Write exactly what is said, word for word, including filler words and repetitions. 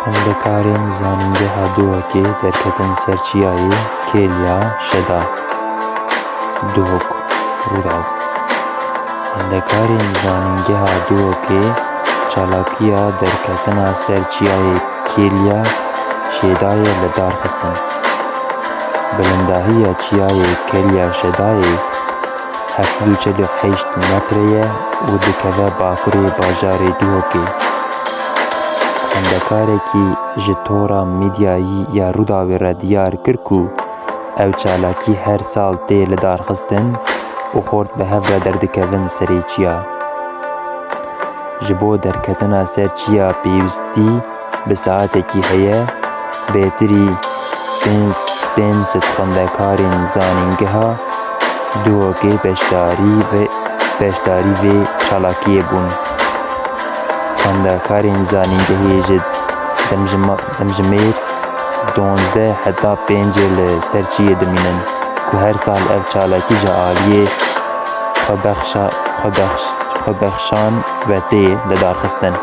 Xwendekarên zanîngeha Duhokê derketin ser çiyayê Kêliya Şeda. Duhok, Rûdaw. Xwendekarên zanîngeha Duhokê çalakiya derketina ser çiyayê Kêliya Şêdayê li dar xistin. Bilindahiya çiyayê Kêliya Şedayê heft sed û çel û heşt metre ye û dikeve bakurê bajarê Duhokê. Xwendekarekî ji tora medyayî ya Rûdawê re diyar kir ku ev çalakî her sal tê lidarxistin û xort bi hev re derdikevin serê çiya. Ji bo derketina ser çiya pêwîstî bi saetekî heye, bêtirî pênc, pênc sed xwendekarên zanîngeha Duhokê beşdarî ve, beşdarî vê çalakiyê bûn. Xwendekarên zanîngehê ji demjima-, demjimêr duwazdeh heta pêncê li ser çiyê dimînin ku her sal ev çalakî ji aliyê xwebexşa-, xwebexş-, xwebexşan ve tê lidarxistin.